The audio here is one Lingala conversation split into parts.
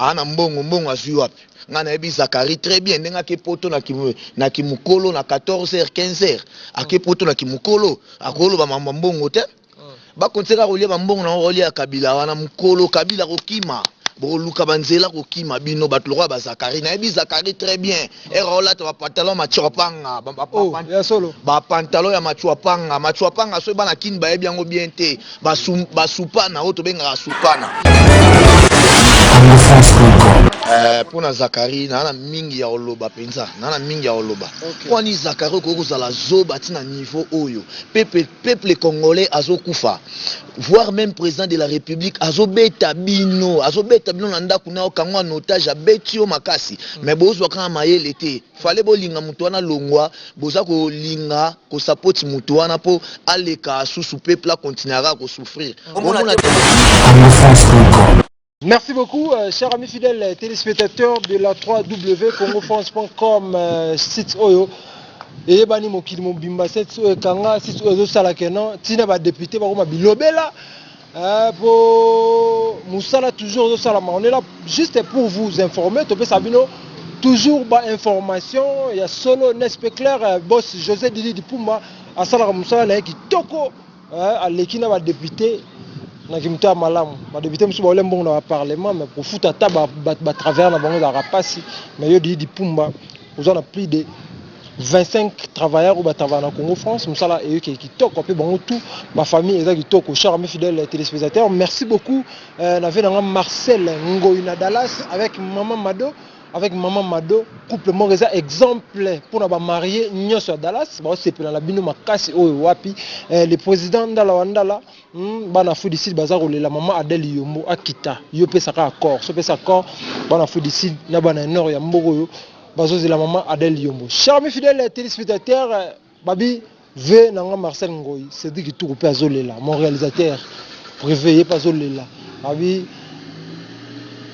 Aa na mbongo, mbongo azwi wapi? Ngai nayebi Zakari très bien, ndenge ake poto na kimokolo na 14 h 15 h ake poto na kimokolo, akoloba mambo ya mbongo te. Bakontinue kaka kolia bambongo na bango, kolia ya Kabila wana. Mokolo Kabila kokima, bokoluka banzela kokima bino bato lokola bazakari. Nayebi Zakari très bien, ere olata bapantalon machuapanga. Oh, ya solo. Bapantalon ya machuapanga, machuapanga, soki bana Kini bayebi yango bien te, basupana oyo tobengaka supana. Mpona Zakari, naa na mingi ya koloba mpenza, naa na mingi ya koloba. Kwani Zakari okoki kozala zoba ntina niveau oyo? Peuple congolais azokufa, voire même président de la République azobeta bino, azobeta bino na ndako na yo, kango en otage, abeti yo makasi, mais bozwa kaka mayele te. Fale bolinga moto wana longwa, boza kolinga kosapoti moto wana mpo aleka susu, peuple akontinuaka kosouffrir. Bomona te. Merci beaucoup, chers amis fidèles téléspectateurs de la www.congofrance.com, site oyo eyebani mokili mobimba, site oyo ekanga, site oyo ezosala keno ntina badéputé bakoma bilobela po mosala toujours ezosalama. On est là juste pour vous informer, topesa bino toujours bainformation ya solo, n'est-ce pas clair? Boss José Didi Dipumba asalaka mosala na ye kitoko, aleki na badéputé na moto ya malamu. Badéputé mosusu baolia mbongo na baparlement, mais kofuta ata batravers na bango ezalaka mpasi. Mais yo Didi Dipumba oza na plus de 25 travailleurs oyo batravaille na Congo France, mosala eyokeki kitoko mpe bango tout bafamille eza kitoko. Cher ami fidèle téléspectateur, merci beaucoup. Nave nanga Marcel Ngoi na Dallas avec Maman Mado, avec Maman Mado, couple moko eza exemple mpona bamariés nyonso ya Dallas, baosepela na bino makasi. Oyo wapi le président Ndala wa Ndala, bana Afrique du Sud baza kolela mama Adele Yombo akita. Yo opesaka accord, so opesa accord, bana Afrique du Sud na bana nord ya mboka oyo bazozela mama Adele Yombo. Cher ami fidèle téléspectateur, babi ve nanga Marcel Ngoi, Cédric Tuku mpe azolela, mon réalisateur privé, ye mpe azolela. Babi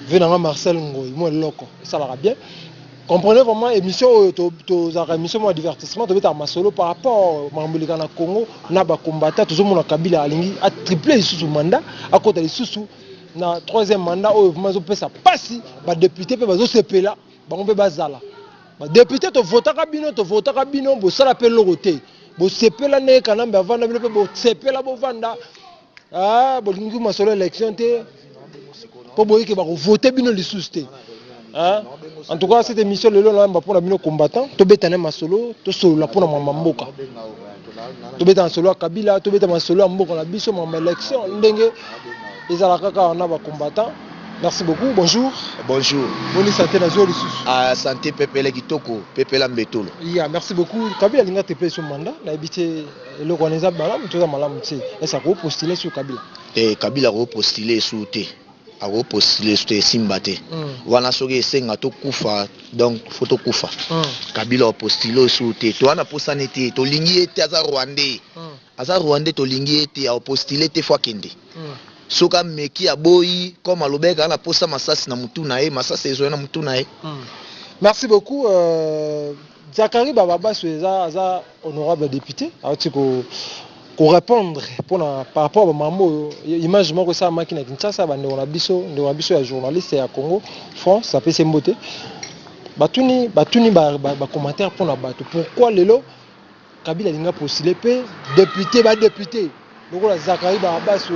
ve nanga Marcel Ngoi, mo eloko esalaka bien. Comprenez vraiment, émission oyo tozalaka émission moko ya divertissement, tobetaka masolo par rapport makambo eleka na Congo na bacombattant. Tozomona Kabila alingi atriple lisusu mandat, akota lisusu na troisième mandat. Oyo vraiment ezopesa mpasi. Badéputé mpe bazosepela, bango mpe bazala badéputé. Tovotaka bino, tovotaka bino, bosala mpe eloko te. Bosepela ndenge Kanambe avanda, bino mpe bosepela, bovanda. Ah, bolingi masolo élection te mpo boyike bakovote bino lisusu te. Ah, en tout cas, cette émission lelo nayamba mpona bino combattant, tobetana masolo, tosolola mpona mama mboka, tobeta masolo ya Kabila, tobeta masolo ya mboka na biso, mama élection ndenge ezalaka kaka na bacombattant. Merci beaucoup, bonjour. Bonjour. Boni santé? Nazwa lisusu. Ah, santé pepele kitoko, pepela mbetolo. Ya, merci beaucoup. Kabila alinga te mpe so mandat, nayebi te eloko wana eza malamu to eza malamu te. Ese akopostule sur Kabila? Te, Kabila akopostule esu te, akopostule esu te, esimba te. Wana soki esenga tokufa, donc faut tokufa. Kabila apostule esu te, to wana posani te, tolingi ye te, aza rwandais. Aza rwandais, tolingi ye te, apostule te, faut akende. Soki ameki, aboyi, comme alobaki kaka na posa masasi na mutu na ye, masasi ezoya na mutu na ye. Merci beaucoup. Zakari Bababaso eza aza honorable député, auti ko korépondre mpona par rapport à bamambo oyo, image moko esalamaki na Kinshasa. Bandeko na biso, ndeko na biso ya journaliste ya Congo France apesi mbote, batuni bacommentaire mpona bato: pourquoi lelo Kabila alinga postule mpe député, badéputé lokola Zakari Bababaso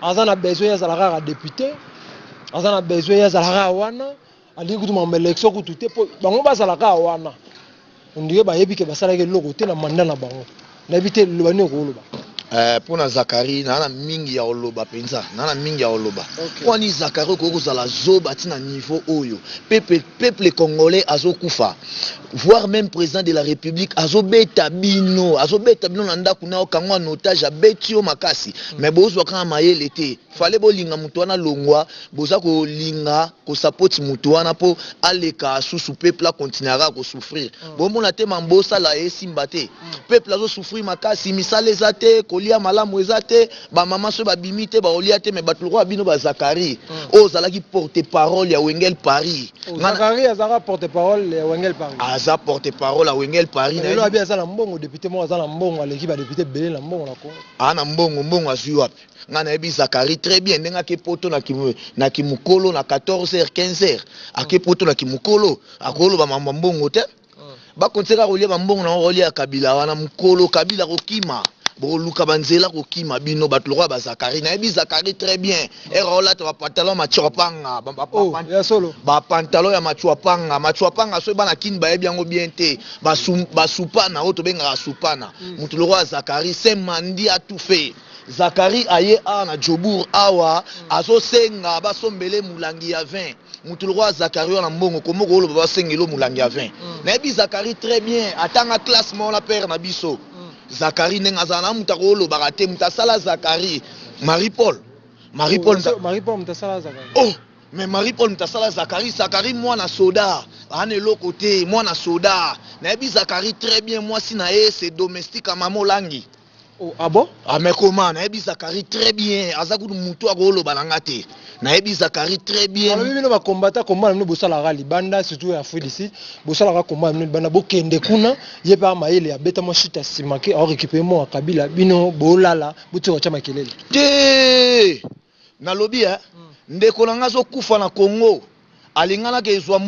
aza na besoin ye azala kaka député, aza na besoin ye azala kaka wana, alingi kutu makambo élection kutu te, mpo bango bazala kaka wana? Ondire bayebi ke basalaki eloko te na mandat na bango. Nayebi te liloba nini okoloba. Mpona Zakari, naa na mingi ya koloba mpenza, naa na mingi ya koloba. Kwani Zakari okoki kozala zoba ntina niveau oyo? Peuple congolais azokufa, voire même président de la République azobeta bino, azobeta bino na ndako na yo, kango en otage, abeti yo makasi, mais bozwa kaka mayele te. Fale bolinga moto wana longwa, boza kolinga kosapoti moto wana mpo aleka susu, peuple akontinuaka kosouffrir. Bomona te mambo osala esimba te. Peuple azosouffrir makasi, misala eza te, kolia malamu eza te, bamama soki babimi te bakolia te. Mais bato lokola bino bazakari oyo ozalaki porte parole ya Wengel Paris. Zakari azalaka porte parole ya Wengel Paris? Aza porte parole ya Wenge El Paris. Lelo abi aza na mbongo, député moko aza na mbongo, aleki badéputé ebele na mbongo na Congo. Aa na mbongo, mbongo azwi wapi? Ngai nayebi Zakari très bien, ndenge ake poto na kimokolo na 14 h 15 h, ake poto na kimokolo, akoloba mambo ya mbongo te. Bakonti kaka kolia bambongo na bango, kolia ya Kabila wana. Mokolo Kabila kokima, bokoluka banzela kokima bino bato lokola bazakari. Nayebi Zakari très bien, ere aolata bapantalon machwapanga. Oh, ya solo? Bapantalon ya machwapanga, machwapanga, soki bana Kini bayebi yango bien te, basupana oyo tobengaka supana. Motu lokola Zakari, c'est mandi a tout fait. Zakari aye awa na Jobour awa, azosenga basombele molangi ya 20. Motu lokola Zakari wana, mbongo komoko oloba basengeli molangi ya 20. Nayebi Zakari très bien, atanga classe moko na père na biso. Zakari ndenge azala na moto akoolobaka te, moto asala Zakari, Marie Paul, Marie Paul. Marie Paul moto asala Zakari? Oh, mais Marie Paul moto asala Zakari. Zakari mwana soda, ana eloko te, mwana soda. Nayebi Zakari très bien, mwasi na ye c'est domestique ya mama Olangi. Oh, ah bon? Ah, mais comment? Nayebi Zakari très bien, aza kutu mutu akoloba na nga te. Nayebi Zakari très bien. Balobi bino bakombata, komba na bino bosalaka libanda, surtout ya Afrique d'ici, bosalaka komba na bino libanda, bokende kuna, ye mpe mayele abeta mwa shit ya nsima ke aorécupérer mwa Kabila, bino bolala, botika kotya makelele. Te, nalobi e, ndeko na nga azokufa na Congo, alinganaka ezwa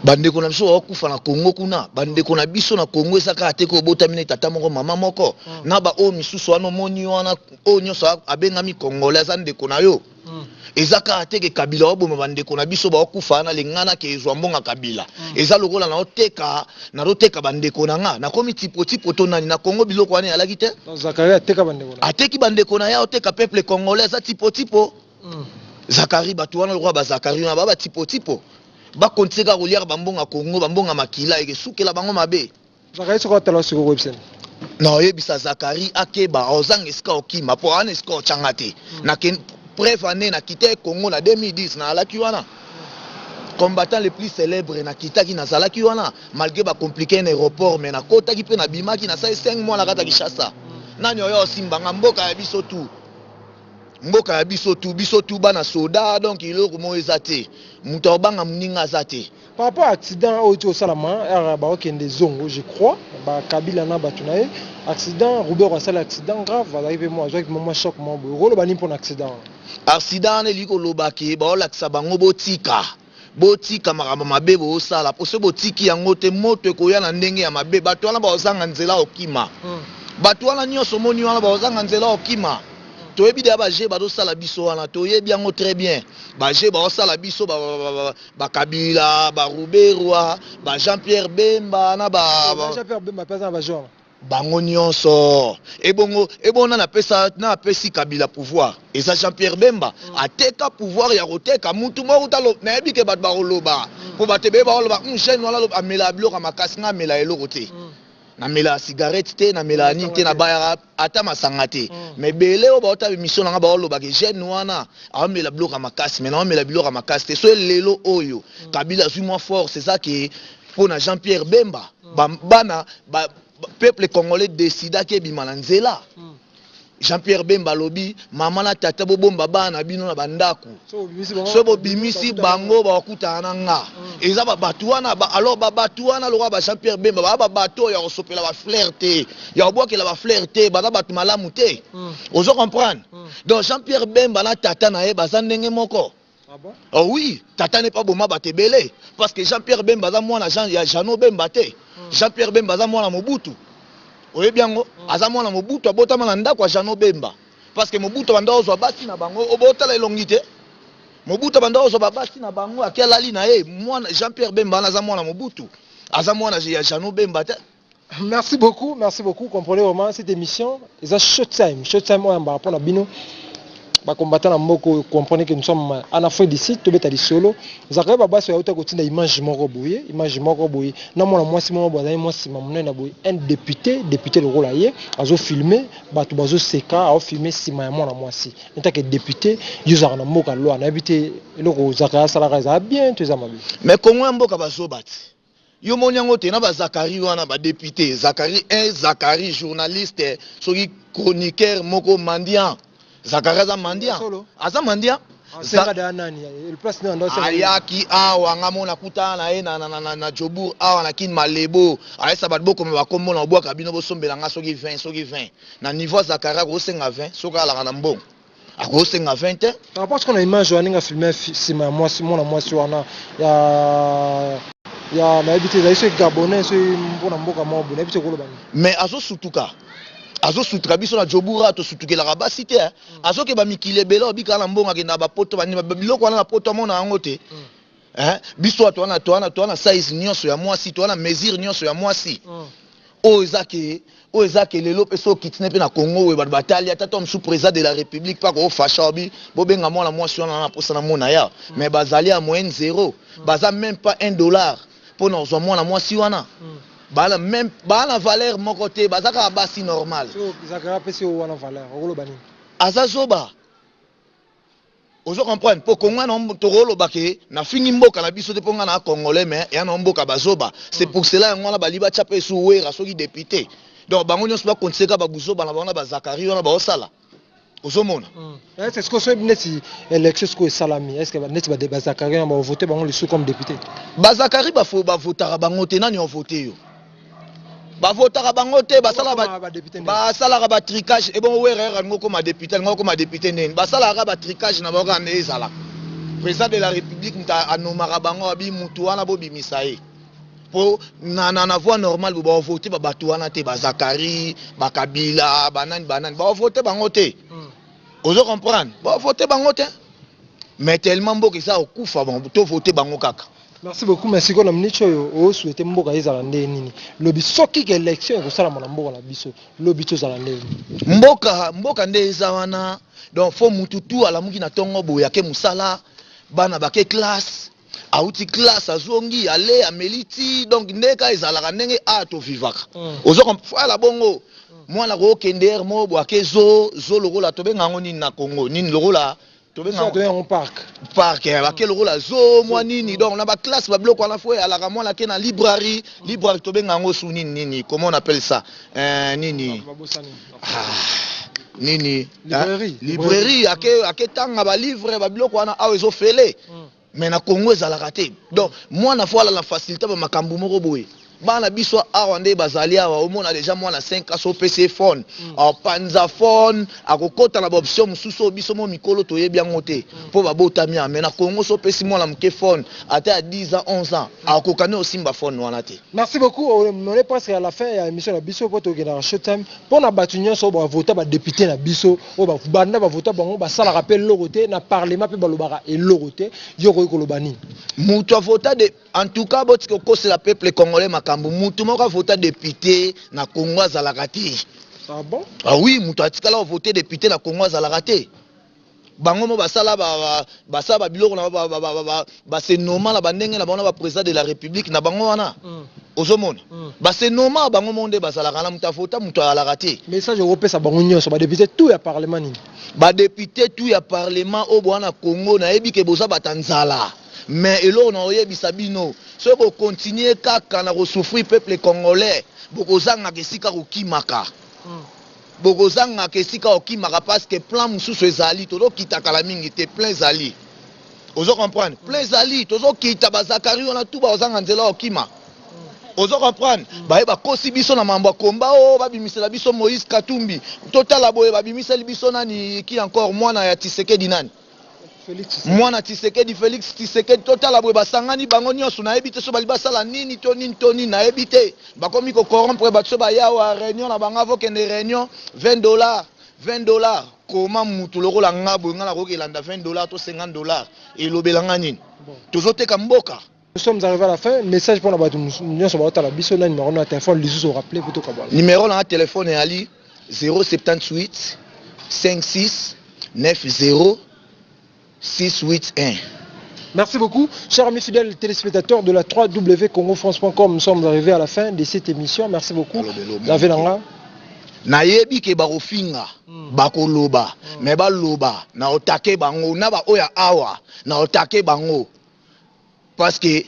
bandeko na biso bakokufa na Congo kuna. Bandeko na biso na Congo eza kaka te kobotami na tata moko, mama moko. Na baoyo misusu wana omoni wana, oyo nyonso abengami Congolais aza ndeko na yo. Eza kaka te ke Kabila oboma bandeko na biso baokufa wana, linganaka ezwa mbongo Kabila. Eza lokola naoteka, nazoteka bandeko na nga, nakomi tipo to nani na Congo. Biloko wana eyalaki te. Zakari ateka bandeko na Ateki bandeko na ye, aoteka peuple congolais, aza tipo. Zakari, bato wana lokola bazakari wana, baa batipotipo, bakontinue kaka koliaka bambongo ya Congo, bambongo ya makila, ekesukela bango mabe. Zakari soki atala sikoyo, koyebisani? Na oyebisa Zakari akeba, ozanga esika okima, mpo wana esika otyanga te. Preuve ane, nakita Congo na 2010, naalaki wana combattant le plus célèbre. Nakitaki, nazalaki wana malgré bacompliqué na aéroport, mais nakotaki mpe nabimaki. Nasali 5 mois na kati ya Kinshasa. Nani oyo osimbanga? Mboka ya biso tu, mboka ya biso tu, biso tu bana soda. Donc eloko moko eza te, moto akobanga moninga aza te. Par rapport à accident oyo ti osalama ere baokende zongo, je crois bakabila na bato na ye, accident Robert asali, accident grave, azalaki mpe mwa, azwaki mwa choc mwa boye. Okoloba nini mpona accident wana? Accident wana elingi koloba ke baolakisa bango: botika, botika makambo mabe boosala, po soki botiki yango te, moto ekoya na ndenge ya mabe. Bato wana baozanga nzela okima. Bato wana nyonso omoni wana baozanga nzela okima. Toyebi deya baje bazosala biso wana, toyebi yango très bien, baje baosala biso, bakabila, baruberwa, ba Jean Pierre Bemba na ba Jean Pierre Bemba mpe aza na baje wana? Bango nyonso. Ebongo, ebongo na napesa, na apesi Kabila pouvoir, eza Jean Pierre Bemba. Ateka pouvoir ya koteka mutu moko. Talo, nayebi ke bato bakoloba, mpo bato ebele bakoloba: jeune wana amelaka biloko ya makasi." Nga amela eloko te, namelaka cigarette te, namelaka nini te, nabayaka ata masanga te. Mais ebele oyo baotala émission na nga baolobaka: jeune wana aomela biloko ya makasi. Mais naomela biloko ya makasi te. So lelo oyo Kabila azwi mwa force, eza ke mpo na Jean Pierre Bemba. Bana peuple congolais décidaki ebima na nzela. Jean Pierre Bemba alobi: mama na tata, bobomba bana na bino na bandako. So bobimisi bango, bakutana na nga. Eza babato wana. Alors babato wana lokola ba Jean Pierre Bemba, baa babato oyo ya kosopela bafleur te, ya kobwakela bafleur te, baza bato malamu te. Ozo comprendre? Donc Jean Pierre Bemba na tata na ye baza ndenge moko. Ah bon? Oh oui, tata ne pas boma bato ebele, parce que Jean Pierre Bemba aza mwana Jean ya Jano Bemba te. Jean Pierre Bemba aza mwana Mobutu, oyebi yango? Aza mwana Mobutu, abotama na ndako ya Jano Bemba, parce que Mobutu abanda ozwa basi na bango, obotala elongi te. Mobutu abanda ozwa babasi na bango, ake alali na ye. Mwana Jean Pierre Bemba wana aza mwana Mobutu, aza mwana ya Jano Bemba te. Merci beaucoup, merci beaucoup. Comprenez vraiment cette émission, c'est short time, short time oyo par rapport à bino. Ba combattant na moko, comprenez que nous sommes en Afrique d'ici, tobeta lisolo. Zakari Babasi auta kotinda image moko boye, image moko boye. Na mwana mwasi moko boye, mwasi monene na boye, un député, député lokola ye, azo filmer, bato bazo seka, azo filmer sima ya mwana mwasi. En tant que député, yo zaka na mboka loi, na habité eloko Zakari asalaka eza bien to eza mabe? Mais Kongo ya mboka bazoba ti. Yo moni yango te na bazakari wana, badéputé Zakari 1, Zakari journaliste, soki chroniqueur moko mendiant. Zakari aza mendiant. Solo. Aza mendiant. Ayaki awa, nga mona kutana na ye na Jobourg awa na Kin Malebo. Ayesa bato bokoma bakombo na obwaka bino, bosombela nga soki 20, soki 20. Na niveau ya Zakari, akosenga 20? Soki alaka na mbongo, akosenga 20 te. Par rapport sikoyo na image wana, ndenge afilme nsima ya mwasi, mwana mwasi wana ya nayebi te ezali soki Gabonais, soki mpona mboka moko boye, nayebi te, okoloba nini? Mais azosutuka, azosutuka. Biso na Jobourg tosutukelaka basi te. Azokeba mikili ebele, obikaka na mbongo, akendaka bapoto, banini, biloko wana na poto amona yango te. Biso bato wana towana size nyonso ya mwasi, towana mesure nyonso ya mwasi. Oyo eza ke lelo mpe so okitine mpe na Congo oyo, bato batali ata to mosusu président de la République mpe akofasha obi bobenga mwana mwasi wana na mposa na mona ya. Mais bazali ya moyenne zéro, baza même pas 1 dollar mpo na kozwa mwana mwasi wana. Bana même baa na valeur moko te, baza kaka basi normal. Zakari apesi yo wana valeur, okoloba nini? Aza zoba, ozo comprendre? Mpo Kongo na tokoloba ke nafingi mboka na biso te, mpo nga na Congolais, mais ya na mboka bazoba. C'est pour cela yango wana bali batya mpe esu Wera soki député. Donc bango nyonso bakontinue kaka babuzoba na bango na bazakari wana baosala, ozomona. Est ce que soki neti élection sikoyo esalami, est ce que neti bazakari wana bavote bango lisusu comme député? Bazakari bavotaka bango te. Nani ovote yo? Bavotaka bango te. Basalaka batrucage. Ebongo Wera alingi okoma député, alingi okoma député ndeni? Basalaka batrucage na bango kaka nde ezalaka. Président de la République moto anomaka bango, abi mutu wana bobimisa ye mpo na voie normale. Bo bavote babato wana te, bazakari, bakabila, banani banani, bavote bango te. Ozo comprendre? Bavote bango te, mais tellement mboka eza kokufa, bon, tovote bango kaka. Merci beaucoup. Mais sikoyo na miniti oyo, osouhaite mboka ezala nde nini lobi, soki ke élection ekosalama na mboka na biso lobi, tozala nde nini? Mboka nde eza wana. Donc faut mutu tu alamuki na ntongo boye, ake mosala, bana bake classe, auti classe, azongi, ale, ameli ti. Donc nde ka ezalaka ndenge a tovivaka. Ozo ala bongo, mwana kookende ere moko boye, ake zo lokola tobenga yango nini na Congo, nini lokola tobenga yango parc. Parc, bake lokola zo mwa nini. Donc na baclasse, babiloko wana fo eyalaka. Mwana ake na librairie, librairie tobenga yango su nini nini, comment on appelle ça, nini? Ah, nini? Librairie. Librairie, ake tanga balivre, babiloko wana awa ezofele. Mais na Congo ezalaka te. Donc mwana fo alala facilité bamakambo moko boye. Bana biso awa nde bazali awa, omona deja mwana 5 aso, opesi ye phone, apanza phone, akokɔta na baoption mosusu oyo biso mo mikolo toyebi yango te, mpo babotami awa. Mais na Congo, so opesi mwana moke phone, ata ya 10 ans, 11 ans, akoka nde osimba phone wana te. Merci beaucoup. On est presque à la fin ya émission na biso, po tokende na short time. Mpona bato nyonso oyo bavota badéputé na biso, oyo banda bavota bango, basalaka mpe eloko te na parlement, mpe balobaka eloko te, yo koki koloba nini? Moto avota de, en tout cas botika kokosela peuple congolais makambo. Motu moko avota député na Congo azalaka te. Ah bon? Ah oui, moto atikala ovote député na Congo azalaka te. Bango mo basala basala babiloko na basenoma na bandenge na bango na baprésident de la République na bango wana. Ozomona, basenoma bango mo nde bazalaka na moto avota, moto azalaka te. Message okopesa bango nyonso, badéputé tout ya parlement, nini? Badéputé tout ya parlement oyo boza na Congo, nayebi ke boza bata nzala, mais eloko na oyebisa bino, soki bokontinue kaka na kosouffrir peuple congolais, bokozangaka esika kokimaka. Bokozangaka esika kokimaka, parce que plan mosusu ezali, tozokita kala mingi te. Plan ezali, ozo comprendre? Plan ezali, tozokita. Bazakari wana tu bakozanga nzela kokima, ozo comprendre? Baye bakosi biso na mambo ya komba oyo babimisela biso Moïse Katumbi. Totala boye, babimiseli biso nani ki encore, mwana ya Tisekedi, nani? Mwana Tisekedi, Félix Tisekedi. Totala boye, basangani bango nyonso, nayebi te so bali basala nini to nini to nini, nayebi te. Bakomi kocorrompre bato. So bayawa réunion na bango, avokende réunion, 20 dollars, 20 dollars. Koma mutu lokola nga boye, nga nakoki elanda 20 dollars to 50 dollars, elobelanga nini? Tozoteka mboka. Nous sommes arrivés à la fin. Message pour la bato nyonso baotala biso na numéro na téléphone lisusu, rappeler pour tokabwana. Numéro na téléphone eyali 078 56 90 681. Merci beaucoup, chers amis fidèles téléspectateurs de la www.congofrance.com. Nous sommes arrivés à la fin de cette émission. Merci beaucoup. La Vélanga. Nayebi ke bakofinga, bakoloba, mais baloba na otake bango na baoyo awa na otake bango, parce que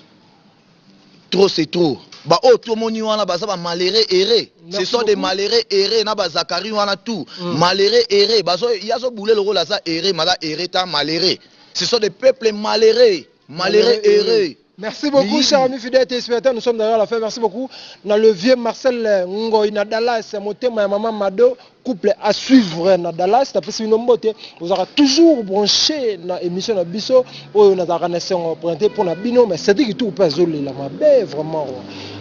trop c'est trop. Baoyo tomoni wana baza bamalheureux ere, ce sont des malheureux ere na bazakari wana tout. Malheureux ere, ye azobule lokola aza ere, maza ere ta malheureux. Ce sont des peuples malheureux, malheureux, heureux. Merci beaucoup, Oui. chers amis fidèles téléspectateurs. Nous sommes d'ailleurs à la fin. Merci beaucoup. Dans le vieux Marcel Ngoy, na Dallas, motema ya maman Mado, couple à suivre na Dallas. Tapesi bino mbote. Vous aurez toujours branché na émission na biso. Oyo na zaka na sengo présenté pour na bino. Mais c'est dit que tout peut azolela mabe vraiment.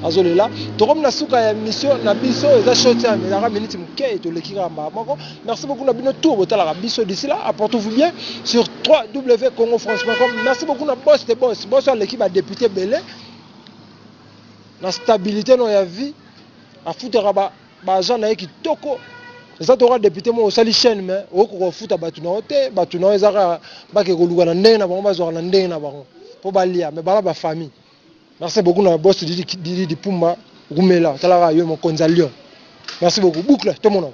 Azolela. Tokomi na suka ya émission na biso. Eza short time. Ezaka minute moke toleki kaka mbala moko. Merci beaucoup na bino tout botalaka biso d'ici là. Apportez-vous bien sur www.congofrance.com. Merci beaucoup na boss de boss. Boss aleki ba député belé. Na stabilité no ya vie. Afutaka ba ba agent na ye kitoko. Eza toka député moko osali chaîne, mais okoka kofuta bato na yo te. Bato na yo eza kaka bake koluka na ndenge na bango, bazwaka na ndenge na bango mpo balia, mais bana bafamille. Merci beaucoup na boss Didi Didi Pumba. Rumela, talaka yo mokonzi ya Lion. Merci beaucoup. Boucle tomonaka.